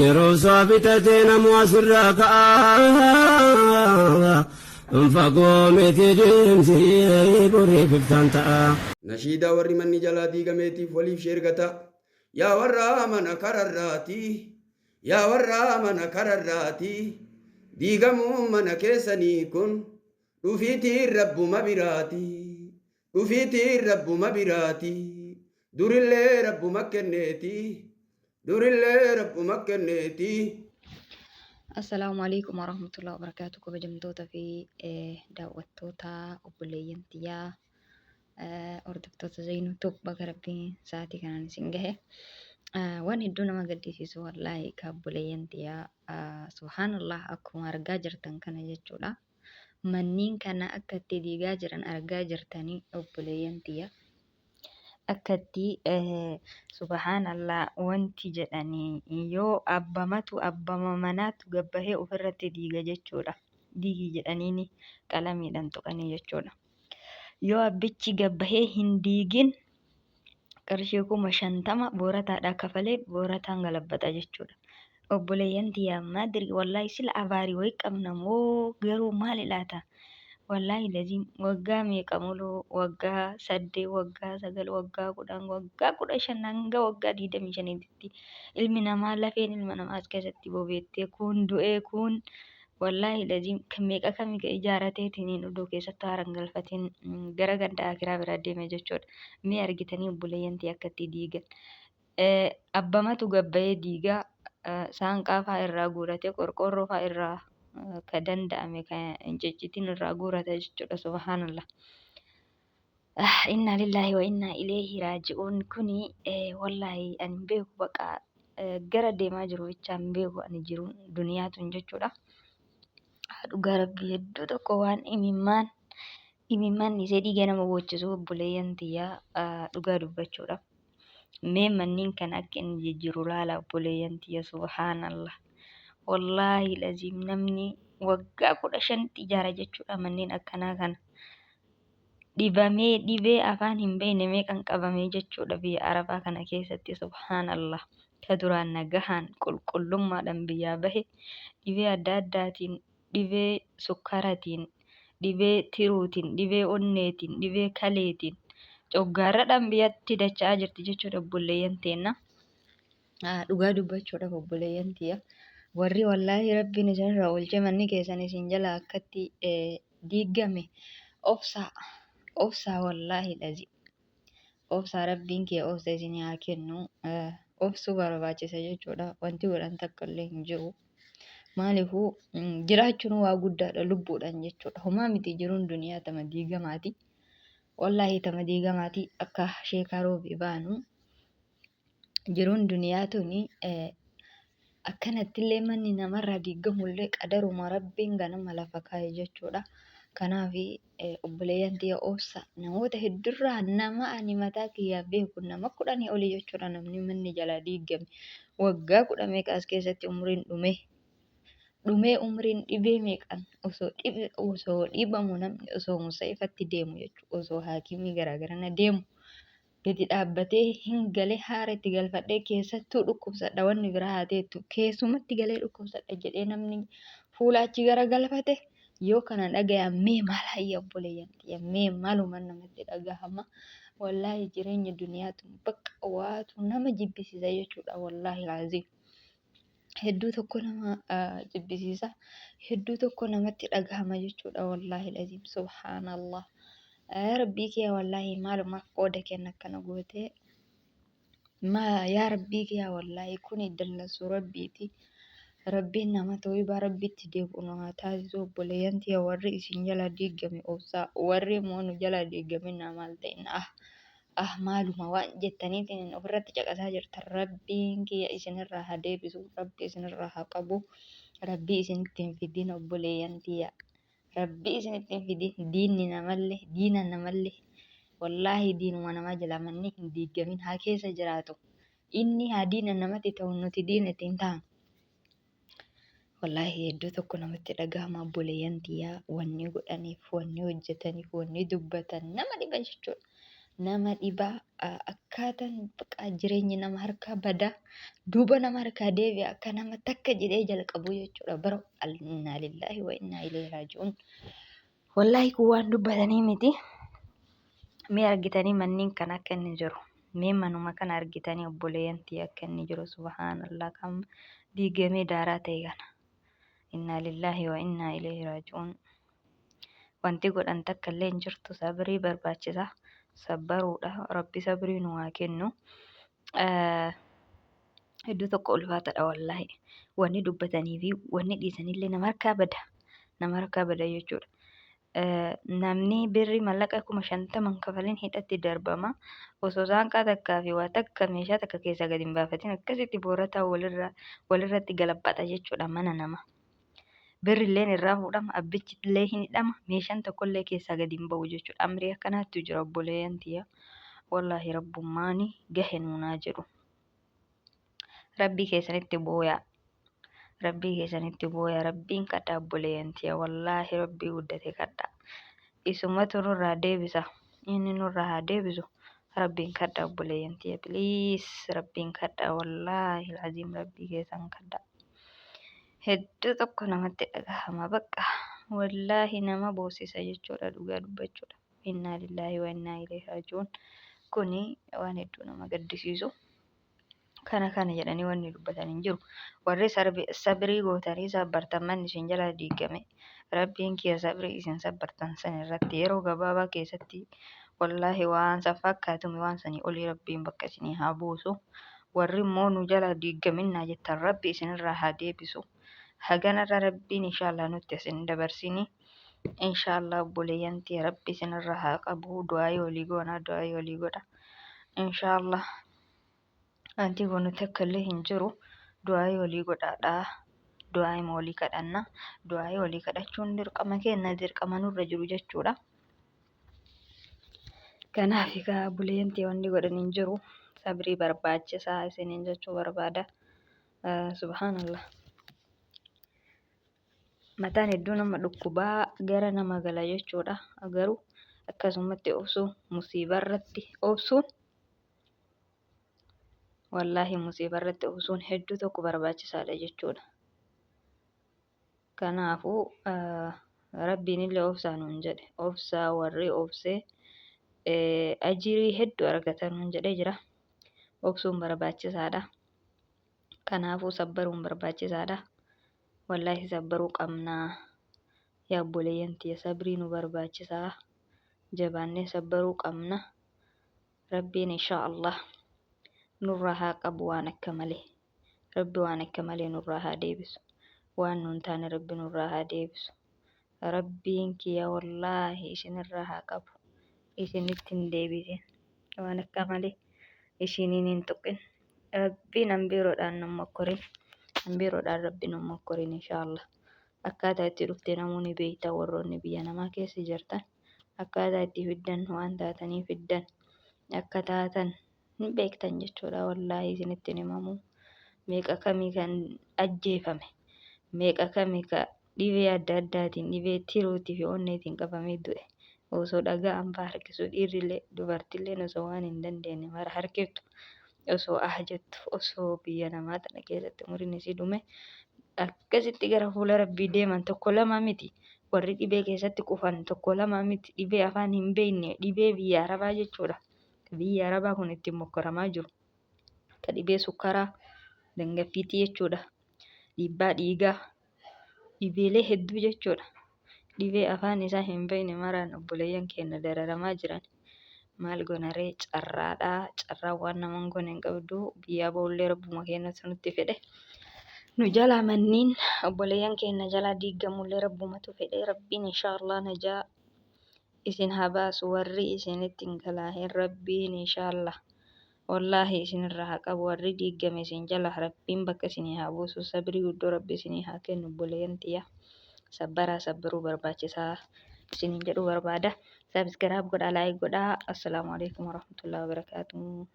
Yeroo isaa fixatee namuu asirraa ka'a. Fagoo miti deemsi boriif iftaan ta'a. Nashiidaa warri manni jalaa diigameetiif waliif sheergata. Yaa warra mana kararraati. Yaa warra mana kararraati. Diigamuun mana keessanii kun dhufiitiin rabbuma biraati. Dhufiitiin rabbuma biraati. Durillee rabbuma kenneeti. Durillee rabbuma kenneeti. Assalaamu alaikum warahmatullahi wabarakatuh. Kabajamtoota fi daawwattoota obboleeyyan tiyyaa, hordoftoota Zainuu Tube, baga Rabbiin sa'aatii kanaan isin gahe. Waan hedduu nama gaddisiisu wallaahi ka obboleeyyan tiyyaa, subhaanallah, akkuma argaa jirtan kana jechuudha. Manneen kana akka itti diigaa jiran argaa jirtanii obboleeyyan tiyya. Akka itti, subhaanallah, wanti jedhanii yoo abbamatu abbama manaatu gabbahee ofirratti diiga jechuudha. Diigi jedhaniini qalamiidhaan tuqanii jechuudha. Yoo abbichi gabbahee hin diigin qarshii 50,000 boorataadhaa kafalee boorataan galabbata jechuudha. Obboleeyyan tiyya, maadri wallaahi sila abaarii wayii qabna moo garuu maali laata? Wallaahi laziim waggaa meeqa muluu, waggaa 8, waggaa 9, waggaa 10, waggaa 15 hanga waggaa 25tti ilmi namaa, lafeen ilma namaa as keessatti bobeettee, kuun du'ee, kuun wallaahi laziim kan meeqa kami ka ijaarateetiin odoo keessatti haaran galfatiin gara ganda akiraa biraa deeme jechuudha. Mee argitanii obboleeyyan tiyya akka itti diigan? Abbamatu gabbayee diigaa, saanqaa faa irraa guuratee, qorqoorroo faa irraa ka danda'ame ka hin ciccitin irraa guurata jechuudha. Subhaanallah. Innaa lillaahi wa innaa ileehi raaji'uun. Kuni wallaahi ani hin beeku, baqa gara deemaa jiru bichaa hin beeku ani jiruun duniyaa tun jechuudha. Dhugaa Rabbii hedduu tokko waan imimmaan isee dhiiga nama boochisu obboleeyyan tiyyaa, dhugaa dubbachuudhaaf. Mee manneen kana akka inni jijjiiru laala obboleeyyan tiyya, subhaanallah. Wallaahi laziim namni waggaa 15tti ijaara jechuudha manneen akkanaa kana. Dhibamee dhibee afaan hin beekne meeqan qabamee jechuudha biyya Arabaa kana keessatti, subhaanallah. Ka duraan nagahaan qulqullummaadhaan biyyaa bahe dhibee adda addaatiin, dhibee sukkaaratiin, dhibee tiruutiin, dhibee onneetiin, dhibee kaleetiin, coggaarradhaan biyyatti dacha'aa jirti jechuudha obboleeyyan teenna. Dhugaa dubbachuudhaaf obboleeyyan tiyya, warri wallaahi Rabbiin isinirraa oolchee manni keessan isin jalaa akkatti diigame, obsaa, obsaa, wallaahi lazi obsaa, Rabbiin kee obsa isin haa kennu. Obsuu barbaachisa jechuudha. Wanti godhan takka illee hin jiru. Maaliifuu jiraachuun waa guddaadha lubbuudhaan jechuudha. Homaa miti, jiruun duniyaa tama diigamaati. Wallaahi tama diigamaati. Akka sheekaa roobi baanu jiruun duniyaa tuni akkanattillee manni namarraa diigamullee qadaruma Rabbiin ganama lafa kaa'e jechuudha. Kanaaf obboleeyyan tiyya, obsa. Namoota hedduurraa nama ani mataa kiyyaa beeku nama 10 olii jechuudha namni manni jalaa diigame waggaa kudha meeqa as keessatti umriin dhume dhumee, umriin dhibee meeqan osoo dhibamu, namni osoo musayifatti deemu jechuudha, osoo haakimii garaagarana deemu gadi dhaabbatee hin galee haara itti galfadhee keessattuu dhukkubsadha, wanni biraa haa teettu keessumatti galee dhukkubsadha jedhee namni fuula achi gara galfate yoo kana dhagaya, mee maal hayya obboleeyyan tiyya, mee maaluma namatti dhagahama? Wallaahi jireenya duniyaatu bakka waatu nama jibbisiisa jechuudha. Wallaahi laaziim hedduu tokko nama jibbisiisa, hedduu tokko namatti dhagahama jechuudha. Wallaahi laziim, subhaanallah. Yaa Rabbii kiyya, wallaahi maalumaaf qooda kenna akkana gootee? Maa yaa Rabbii kiyya, wallaahi kuni dallansuu Rabbiiti. Rabbiin nama tooyibaa Rabbitti deebi'u nu haa taasisu. Obboleeyyan tiyya, warri isin jala diigame obsaa, warri immoo nu jala diigame naa maal ta'in, ah ah, maaluma waan jettaniitiin ofirratti caqasaa jirtan, Rabbiin kiyya isinirraa haa deebisu, Rabbi isinirraa haa qabu, Rabbii isinitti hin fidin obboleeyyan tiyya. Rabbi isinitti hin fidin. Diinni namallee diina namallee, wallaahi diinuma namaa jalaa manni hin diiggamin haa keessa jiraatu. Inni haa diina namatti ta'u, nuti diina ittiin taanu. Wallaahi hedduu tokko namatti dhagahama obboleeyyan tiyyaa, wanni godhaniif, wanni hojjetaniif, wanni dubbatan nama dhiba jechuudha. Nama dhibaa akkaataan baqa jireenyi nama harkaa badaa duuba nama harkaa deebi'a akka nama takka jedhee jalqabu jechuudha. Bara innaa lillaahi wa innaa ilayhi raaji'uun. Wallaahi kun waan dubbatanii miti. Mee argitanii manneen kana akka inni jiru. Mee manuma kana argitanii obboleeyyan tiyya akka inni jiru subhaanallah kan diigamee daaraa ta'e kana. Innaa lillaahi wa innaa ilayhi raaji'uun. Wanti godhan takka illee hin jirtu sabrii barbaachisa. Sabbaruudha. Rabbi sabrii nu haa kennu. Iddoo tokko ulfaataadha wallaahi. Wanni dubbatanii fi wanni dhiisanillee nama harkaa bada. Nama harkaa bada jechuudha. Namni birrii mallaqa 50,000 hin kafalin hidhatti darbama. Osoo saanqaa takkaa fi waa takka meeshaa takka keessaa gadi hin baafatin akkasitti boorataa walirra walirratti galabbata jechuudha mana nama. Birrilleen irraa fuudhama, abbichi illee hin hidhama, meeshaan tokkollee keessaa gadi hin ba'u jechuudha. Amrii akkanaatti jira obboleeyyan tiyya. Wallaahi rabbummaani gahe nuunaa jedhu. Rabbii keessanitti booyaa. Rabbii keessanitti booyaa. Rabbiin kadhaa obboleeyyan tiyya. Wallaahi rabbii guddate kadhaa. Isumatu nurraa deebisa. Inni nurraa haa deebisu. Rabbiin kadhaa obboleeyyan tiyya. Please rabbiin kadhaa. Wallaahi al'aziim rabbii keessan kadhaa. Hedduu tokko namatti dhagahama bakka. Wallaahi nama boosisa jechuudha dhugaa dubbachuudha. Innaa lillaahi wa innaa ilayhi raaji'uun. Kuni waan hedduu nama gaddisiisu. Kana kana jedhanii wanni dubbatan hin jiru. Warri sabrii gootanii sabbartan manni isin jala diigame rabbiin kiyya sabrii isin sabbartan san irratti yeroo gabaabaa keessatti wallaahi waan san fakkaatumi waan sanii olii rabbiin bakka isinii haa buusu. Warri immoo nu jala diigaminnaa jettan rabbi isinirraa haa deebisu. Haganarra rabbiin inshaallah nutti isin dabarsini. Inshaallah obboleeyyan tiyya rabbi isinirraa haa qabu. Du'aayii walii goona du'aayii walii godha. Inshaallah. Wanti goonu takka illee hin jiru. Du'aayii walii godhaadha. Du'aayima walii kadhanna. Du'aayii walii kadhachuun dirqama keenya dirqama nurra jiru jechuudha. Kanaaf egaa obboleeyyan tiyya wanni godhan hin jiru. Sabrii barbaachisaa isiniin jechuu barbaada. Subhaanallah. Mataan hedduu nama dhukkubaa gara nama gala jechuudha. Garuu akkasumatti obsuu musiibarratti obsuun Wallaahi musiiba irratti obsuun hedduu tokko barbaachisaadha jechuudha. Kanaafuu rabbiin illee obsaa nuun jedhe. Obsaa warri obsee ajirii hedduu argata nuun jedhee jira. Obsuun barbaachisaadha. Kanaafuu sabbaruun barbaachisaadha. Wallaahi sabbaruu qabna. Yaa obboleeyyan tiyya sabrii nu barbaachisaa. Jabaannee sabbaruu qabna. Rabbiin inshaa Allah nurraa haa qabu waan akka malee. Rabbi waan akka malee nurraa haa deebisu. Waan nuun taane Rabbi nurraa haa deebisu. Rabbiin kiyya wallaahi isinirraa haa qabu. Isinitti hin deebisin. Waan akka malee isiniin hin tuqin. Rabbiin hambiiroodhaan nun mokkorin. Hambiiroodhaan Rabbi nun mokkorin inshaa Allah. Akkaataa itti dhufte namuu ni beekta warroonni biyya namaa keessa jirtan. Akkaataa itti fiddan waan taatanii fiddan akka taatan hin beektan jechuudha wallaahi isinitti hin himamu. Meeqa kamii kan ajjeefame meeqa kamii ka dhibee adda addaatiin dhibee tiruutii fi onneetiin qabamee du'e osoo dhagaa ambaa harkisu dhiirrillee dubartilleen osoo waan hin dandeenye mara harkiftu osoo ah jettu osoo biyya namaa tana keessatti umriin isii dhume akkasitti gara fuula rabbii deeman tokko lama miti. Warri dhibee keessatti kufan tokko lama miti. Dhibee afaan hin beekne dhibee biyya arabaa jechuudha. Biyya arabaa kun ittiin mokkoramaa jiru. Ka dhibee sukkaraa dangaffiitii jechuudha. Dhiibbaa dhiigaa dhibeelee hedduu jechuudha. Dhibee afaan isaa hin beekne maraan obboleeyyan keenya dararamaa jiran. Maal goona ree carraadha. Carraan waan nama hin goone hin qabdu. Biyyaa ba'ullee rabbuma keenyatu nutti fedhe. Nu jalaa manniin obboleeyyan keenya jalaa diigamullee rabbumatu fedhe. Rabbiin inshaallah najaa isin haa baasu warri isinitti hin galaahin rabbiin inshaallah wallaahi isinirraa haa qabu warri diigame isin jalaa rabbiin bakka isinii haa buusu sabrii guddoo rabbi isinii haa kennu obboleeyyan tiyya sabbaraa sabbaruu barbaachisaa isiniin jedhuu barbaada. Subscribe godhaa like godhaa. Assalaamu alaikum warahmatullahi wabarakatuh.